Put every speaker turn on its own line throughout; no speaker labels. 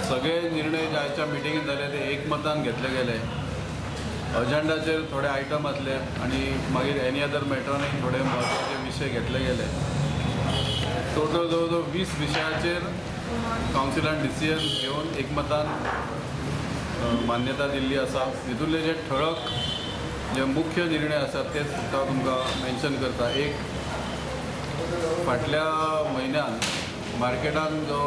सगळे निर्णय जे आयच्या मिटिंगेन जाले ते एकमतान घेतले गेले. अजेंडाचेर थोडे आयटम आसले आनी मागीर एनी अदर मॅटरानूय थोडे म्हत्वाचे विशय घेतले गेले. टोटल जवळ जवळ 20 विशयाचेर कावन्सिलान डिसिजन घेवन एकमतान मान्यता दिल्ली आसा. हितूंतले जे ठळक जे मुख्य निर्णय आसात तेच फक्त हांव तुमकां मेन्शन करता. एक, फाटल्या म्हयन्यान मार्केटान जो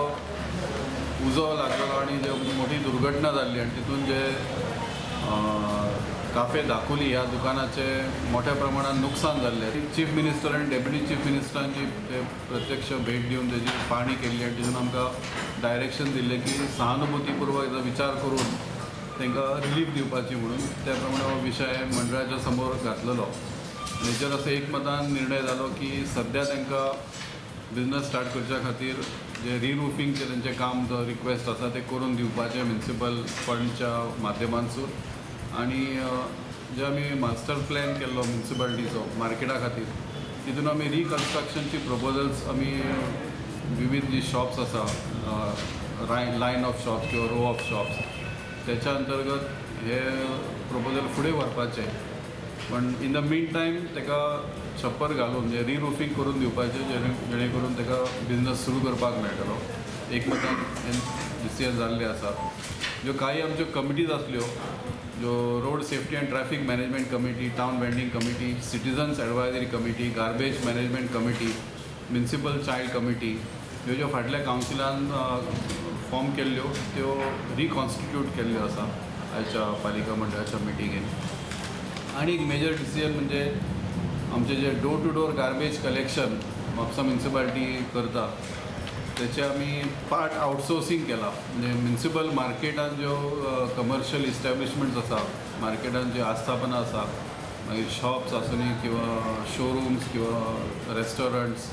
उजो लागलेलो आनी जे मोठी दुर्घटना जाल्ली आनी तितून जे काफे दाकोली ह्या दुकानाचें मोठ्या प्रमाणात नुकसान जाल्लें, चीफ मिनिस्टर आनी डेप्युटी चीफ मिनिस्टरांची ते प्रत्यक्ष भेट दिवन तेजी पाहणी केल्ली आनी तितून आमकां डायरेक्शन दिल्लें की सहानुभूतीपूर्वक हेजो विचार करून तांकां रिलीफ दिवपाची म्हणून. त्या प्रमाणे हो विशय मंडळाच्या समोर घातलेलो. हेचेर असो एकमतान निर्णय जालो की सद्या तांकां बिजनस स्टार्ट करच्या खातीर जे रिरुफिंगचें तेंचें काम जो रिक्वेस्ट आसा तें करून दिवपाचें म्युनिसिपल फंडच्या माध्यमांतसून आनी जे आमी मास्टर प्लॅन केल्लो म्युनिसिपालिटीचो मार्केटा खातीर, तितून आमी रिकन्स्ट्रक्शनची प्रपोजल्स आमी विविध जी शॉप्स आसा, लायन ऑफ शॉप्स किंवा रो ऑफ शॉप्स, त्याच्या अंतर्गत हे प्रपोजल फुडें व्हरपाचें. पण इन the mean time ताका छप्पर घालून म्हणजे रिरुफींग करून दिवपाचें, जेणे करून ताका बिजनस सुरू करपाक मेळटलो. एकमतान डिसिजन जाल्लें आसा. ज्यो काही आमच्यो कमिटीज आसल्यो, ज्यो Road Safety and Traffic Management Committee, Town Vending Committee, Citizens Advisory Committee, Garbage Management Committee, Municipal Child Committee, ह्यो ज्यो फाटल्या कावन्सिलान फॉर्म केल्ल्यो त्यो रिकॉन्स्टिट्यूट केल्ल्यो आसा आयच्या पालिका मंडळाच्या मिटिंगेन. आनी एक मेजर डिसिजन म्हणजे आमचे जे door to door garbage collection Mapusa municipality करता, तेचे आमी पार्ट आउटसोर्सिंग केला. म्हणजे म्युनिसिपल मार्केटान ज्यो कमर्शियल इस्टॅब्लिशमेंट्स आसा, मार्केटान ज्यो आस्थापनां आसा, मागीर शॉप्स आसुनी किंवा शोरुम्स किंवा रेस्टॉरंट्स,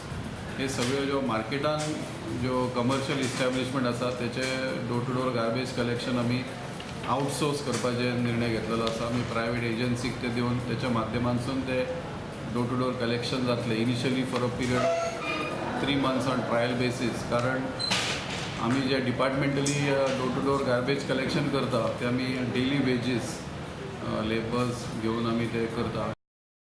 हे सगळ्यो ज्यो मार्केटान ज्यो कमर्शियल इस्टॅब्लिशमेंट आसा तेचे door to door garbage collection आमी आउटसोर्स करपाचे निर्णय घेतलेलो आसा. आमी प्रायवेट एजन्सीक ते दिवन तेच्या माध्यमांतसून ते डोर टू डोर कलेक्शन जातलें, initially for a period of 3 months on trial basis. कारण आमी जे departmentally door to door garbage collection करता ते आमी डेली वेजीस लेबर्स घेवन आमी ते करता.